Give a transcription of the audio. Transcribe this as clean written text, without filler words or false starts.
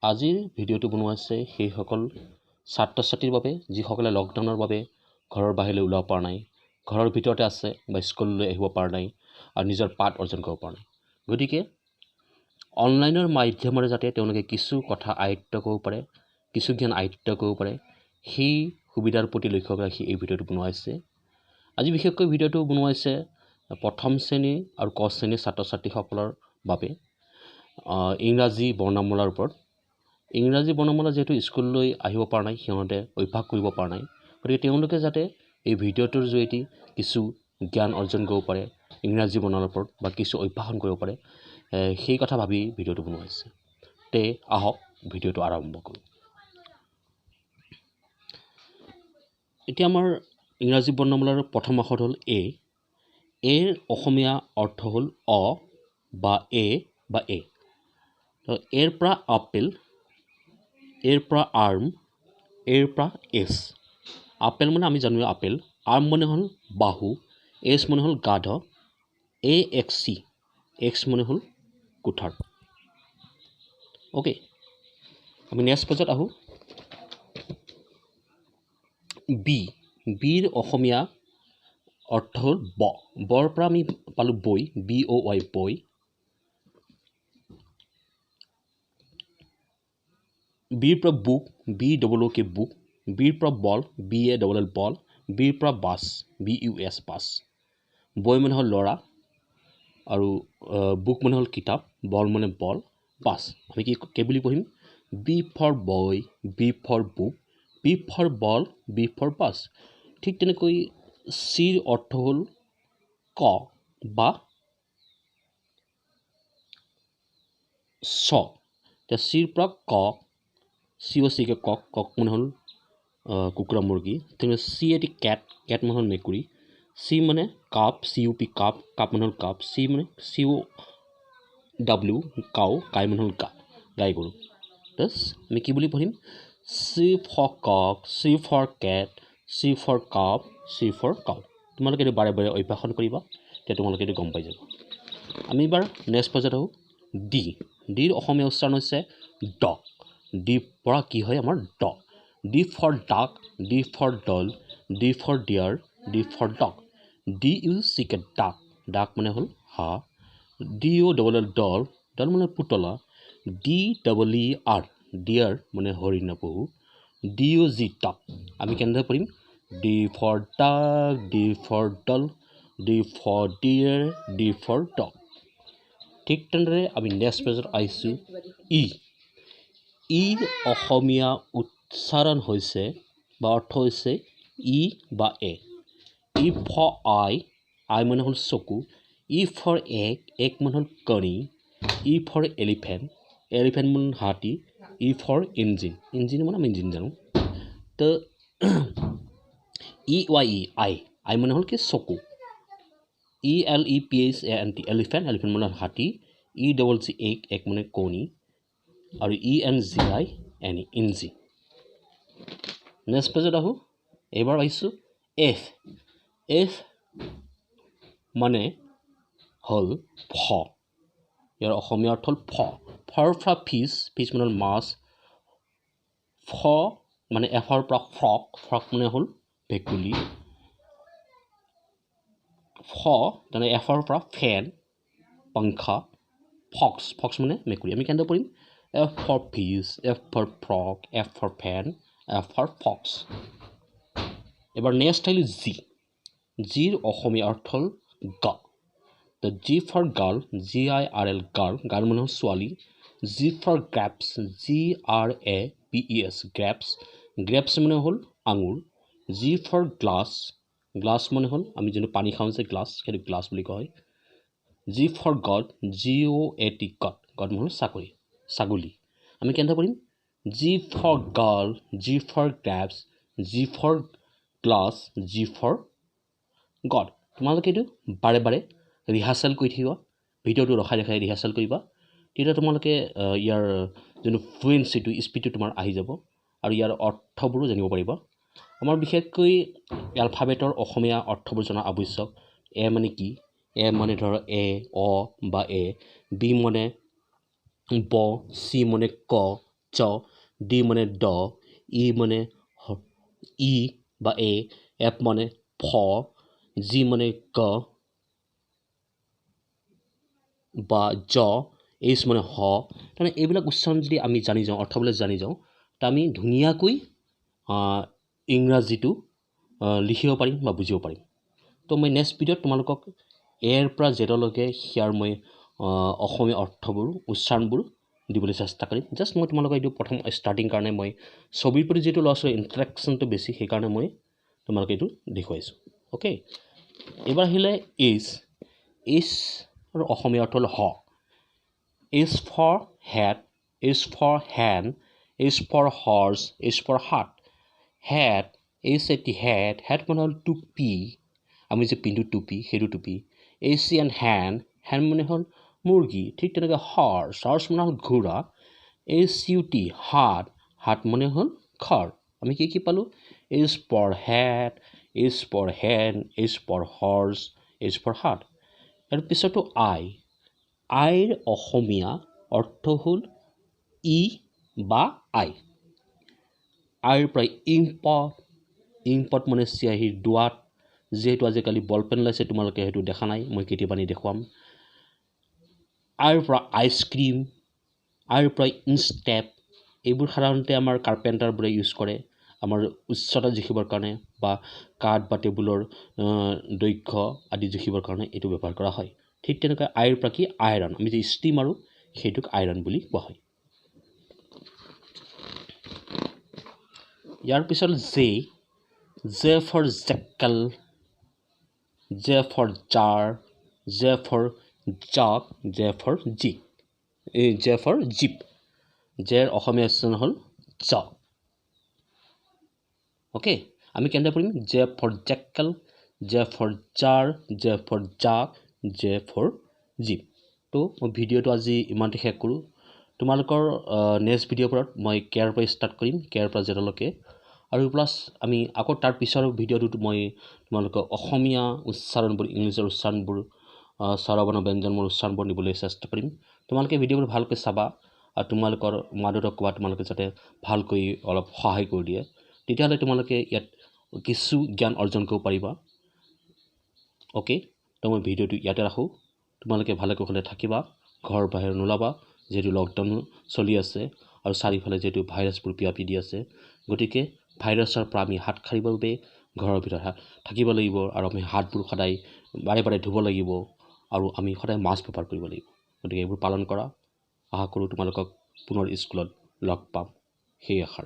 আজিৰ ভিডিঅ'টো বনোৱা হৈছে সেইসকল ছাত্ৰ ছাত্ৰীৰ বাবে যিসকলে লকডাউনৰ বাবে ঘৰৰ বাহিৰলৈ ওলাব পৰা নাই, ঘৰৰ ভিতৰতে আছে বা স্কুললৈ আহিব পৰা নাই আৰু নিজৰ পাঠ অৰ্জন কৰিব পৰা নাই। গতিকে অনলাইনৰ মাধ্যমেৰে যাতে তেওঁলোকে কিছু কথা আয়ত্ব কৰিব পাৰে, কিছু জ্ঞান আয়ত্ব কৰিব পাৰে, সেই সুবিধাৰ প্ৰতি লক্ষ্য ৰাখি এই ভিডিঅ'টো বনোৱা হৈছে। আজি বিশেষকৈ ভিডিঅ'টো বনোৱা হৈছে প্ৰথম শ্ৰেণী আৰু ক শ্ৰেণীৰ ছাত্ৰ ছাত্ৰীসকলৰ বাবে ইংৰাজী বৰ্ণমালাৰ ওপৰত। ইংৰাজী বৰ্ণমালা যিহেতু স্কুললৈ আহিব পৰা নাই, সিহঁতে অভ্যাস কৰিব পৰা নাই, গতিকে তেওঁলোকে যাতে এই ভিডিঅ'টোৰ জৰিয়তে কিছু জ্ঞান অৰ্জন কৰিব পাৰে ইংৰাজী বৰ্ণমালাৰ ওপৰত বা কিছু অভ্যাসন কৰিব পাৰে, সেই কথা ভাবি ভিডিঅ'টো বনোৱা হৈছে। তে আহক ভিডিঅ'টো আৰম্ভ কৰোঁ। এতিয়া আমাৰ ইংৰাজী বৰ্ণমালাৰ প্ৰথম আখৰ হ'ল এ। এৰ অসমীয়া অৰ্থ হ'ল অ বা এ বা এ। তো এৰ পৰা আপেল, এৰ পৰা আৰ্ম, এৰ পৰা এছ। আপেল মানে আমি জানোৱে আপেল, আৰ্ম মানে হ'ল বাহু, এছ মানে হ'ল গাধ, এ এক্স চি, এক্স মানে হ'ল কোঠাৰ। অ'কে, আমি নেক্সট পেজত আহোঁ। বি, বিৰ অসমীয়া অৰ্থ হ'ল ব। বৰ পৰা আমি পালোঁ বৈ, বি অ' ৱাই বৈ। বিৰ পৰা book, B double O K book. বিৰ পৰা ball, B A double L ball. বিৰ পৰা bus, B U S bus. Boy মানে হ'ল ল'ৰা আৰু বুক মানে হ'ল কিতাপ, বল মানে বল, বাছ। আমি কি কে বুলি পঢ়িম? B for boy, B for book, B for ball, B for bus. ঠিক তেনেকৈ চিৰ অৰ্থ হ'ল ক বা চ। এতিয়া চিৰ পৰা ক, চি অ' চি কে কক, কক মানে হ'ল কুকুৰা মুৰ্গী। তেনেকৈ চি এ টি কেট, কেট মানে হ'ল মেকুৰী। চি মানে cup, C U P cup, cup মানে হ'ল কাপ। চি মানে চি অ' ডাব্লিউ কাউ, গাই মানে হ'ল গা, গাই গৰু। বাছ আমি কি বুলি পঢ়িম? C for cock, C for cat, C for cup, C for cow. তোমালোকে এইটো বাৰে বাৰে অভ্যাসন কৰিবা, তেতিয়া তোমালোকে এইটো গম পাই যাবা। আমি এইবাৰ নেক্সট পেজত আহোঁ। ডি, ডিৰ অসমীয়া উচ্চাৰণ হৈছে ড। ডি পৰা কি হয় আমাৰ ড। D for duck, D for doll, D for deer, D for dog. D U C K duck, duck মানে হ'ল হাঁহ। D O double L doll, doll মানে পুতলা। D double E R deer মানে হৰিণা পহু। ডি অ' জি ডগ। আমি কেনেদৰে পঢ়িম? D for duck, D for doll, D for deer, D for dog. ঠিক তেনেদৰে আমি নেক্সট পেজত আহিছোঁ। ই, ইৰ অসমীয়া উচ্চাৰণ হৈছে বা অৰ্থ হৈছে ই বা এ। ই ফৰ I, আই মানে হ'ল চকু। ই ফৰ এগ, এগ মানে হ'ল কণী। ই ফৰ এলিফেণ্ট, এলিফেণ্ট মানে হাতী। ই ফৰ ইঞ্জিন, ইঞ্জিন মানে আমি ইঞ্জিন জানো। তো E Y E I, I মানে হ'ল কি চকু। E L E P H A N T elephant, elephant মানে হাতী। E double G egg, egg মানে কণী। আৰু E N G I N E engine. Next পেজত আহোঁ। এইবাৰ আহিছোঁ এফ। এফ মানে হ'ল ফ। ইয়াৰ অসমীয়া অৰ্থ হ'ল ফ। ফৰ পৰা ফিছ, ফিছ মানে হ'ল মাছ। ফ মানে এফৰ পৰা ফ্ৰক, ফ্ৰক মানে হ'ল ভেকুলী। ফ তেনে এফৰ পৰা ফেন, পাংখা। ফক্স, ফক্স মানে মেকুৰী। আমি কেনেদৰে পঢ়িম? F for fish, F for frog, F for fan, F for fox. এবাৰ নেক্সট আহিলোঁ জি। জিৰ অসমীয়া অৰ্থ হ'ল গ। তো G for girl, G I R L girl, girl মানে হ'ল ছোৱালী। G for grapes, G R A P E S grapes, grapes মানে হ'ল আঙুৰ। জি ফৰ গ্লাছ, গ্লাছ মানে হ'ল আমি যোনটো পানী খাওঁ যে গ্লাছ, সেইটো গ্লাছ বুলি কোৱা হয়। G for goat, G O A T goat, goat মানে হ'ল চাকৰি, ছাগলী। আমি কেনেদৰে পঢ়িম? G for girl, G for grapes, G for glass, G for goat. তোমালোকে এইটো বাৰে বাৰে ৰিহাৰ্চেল কৰি থাকিবা, ভিডিঅ'টো ৰখাই ৰখাই ৰিহাৰ্চেল কৰিবা, তেতিয়া তোমালোকে ইয়াৰ যোনটো ফ্লুৱেঞ্চিটো, স্পীডটো তোমাৰ আহি যাব আৰু ইয়াৰ অৰ্থবোৰো জানিব পাৰিবা। আমাৰ বিশেষকৈ এলফাবেটৰ অসমীয়া অৰ্থবোৰ জনা আৱশ্যক। এ মানে কি? এ মানে ধৰ এ, অ বা এ। বি মানে ব, চি মানে ক, জ, ডি মানে ড, ই মানে ই বা এ, এফ মানে ফ, জি মানে গ বা জ, এইচ মানে হ। তাৰমানে এইবিলাক উচ্চাৰণ যদি আমি জানি যাওঁ, অৰ্থবিলাক জানি যাওঁ, ত আমি ধুনীয়াকৈ ইংৰাজীটো লিখিব পাৰিম বা বুজিব পাৰিম। তো মই নেক্সট ভিডিঅ'ত তোমালোকক এৰ পৰা জেডলৈকে ইয়াৰ মই অসমীয়া অৰ্থবোৰ, উচ্চাৰণবোৰ দিবলৈ চেষ্টা কৰিম। জাষ্ট মই তোমালোকক এইটো প্ৰথম ষ্টাৰ্টিং কাৰণে মই ছবিৰ প্ৰতি যিটো ল'ৰা ছোৱালীৰ ইণ্টাৰেকশ্যনটো বেছি, সেইকাৰণে মই তোমালোকে এইটো দেখুৱাইছোঁ। অ'কে, এইবাৰ আহিলে এইচ। এইচ আৰু অসমীয়া অৰ্থ হ'ল হ। H for hat, H for hen, H for horse, H for hut. Hat, H A T hat, hat মানে হ'ল টুপি, আমি যে পিন্ধো টুপি, সেইটো টুপি। এইচ এন হেন, হেন মানে হ'ল মুৰ্গী। ঠিক তেনেকৈ হৰ্চ, হৰ্চ মানে হ'ল ঘোঁৰা। এইচ ইউ টি হাত, হাত মানে হ'ল ঘৰ। আমি কি কি পালোঁ? H for hat, H for hen, H for horse, H for hut. ইয়াৰ পিছতো আই। আইৰ অসমীয়া অৰ্থ হ'ল ই বা আই। আইৰ পৰা ইংপট, ইংপট মানে চিয়াহীৰ দোৱাত। যিহেতু আজিকালি বল পেন ওলাইছে, তোমালোকে সেইটো দেখা নাই, মই কেতিয়াবা নি দেখুৱাম। আইৰ পৰা আইচক্ৰীম, আইৰ পৰা ইনষ্টেপ, এইবোৰ সাধাৰণতে আমাৰ কাৰ্পেণ্টাৰবোৰে ইউজ কৰে আমাৰ উচ্চতা জুখিবৰ কাৰণে বা কাঠ বা টেবুলৰ দৈৰ্ঘ্য আদি জুখিবৰ কাৰণে এইটো ব্যৱহাৰ কৰা হয়। ঠিক তেনেকৈ আইৰ পৰা কি আইৰণ, আমি যে ইস্ত্ৰি মাৰোঁ সেইটোক আইৰণ বুলি কোৱা হয়। ইয়াৰ পিছত J, J for jackal, J for jar, J for jug, J for jig, এই জে ফৰ জিপ। জেৰ অসমীয়া উচ্চাৰণ হ'ল জ। অ'কে, আমি কেনেদৰে পঢ়িম? J for jackal, J for jar, J for jug, J for zip. তো মই ভিডিঅ'টো আজি ইমানতে শেষ কৰোঁ। তোমালোকৰ নেক্সট ভিডিঅ'বোৰত মই কেয়াৰ পৰা ষ্টাৰ্ট কৰিম, কেয়াৰ পৰা জেডলৈকে, আৰু প্লাছ আমি আকৌ তাৰ পিছৰ ভিডিঅ'টোত মই তোমালোকক অসমীয়া উচ্চাৰণবোৰ, ইংলিছৰ উচ্চাৰণবোৰ, স্বৰবৰ্ণ ব্যঞ্জনবোৰ উচ্চাৰণবোৰ দিবলৈ চেষ্টা কৰিম। তোমালোকে ভিডিঅ'বোৰ ভালকৈ চাবা আৰু তোমালোকৰ মা দেউতাক ক'বা তোমালোকে যাতে ভালকৈ অলপ সহায় কৰি দিয়ে, তেতিয়াহ'লে তোমালোকে ইয়াত কিছু জ্ঞান অৰ্জন কৰিব পাৰিবা। অ'কে, তো মই ভিডিঅ'টো ইয়াতে ৰাখোঁ। তোমালোকে ভালে কুশলে থাকিবা, ঘৰৰ বাহিৰ নোলাবা, যিহেতু লকডাউন চলি আছে আৰু চাৰিওফালে যিহেতু ভাইৰাছবোৰ বিয়পি দি আছে, গতিকে ভাইৰাছৰ পৰা আমি হাত সাৰিবৰ বাবে ঘৰৰ ভিতৰত থাকিব লাগিব আৰু আমি হাতবোৰ সদায় বাৰে বাৰে ধুব লাগিব আৰু আমি সদায় মাস্ক ব্যৱহাৰ কৰিব লাগিব। গতিকে এইবোৰ পালন কৰা। আশা কৰোঁ তোমালোকক পুনৰ স্কুলত লগ পাম, সেই আশাৰে।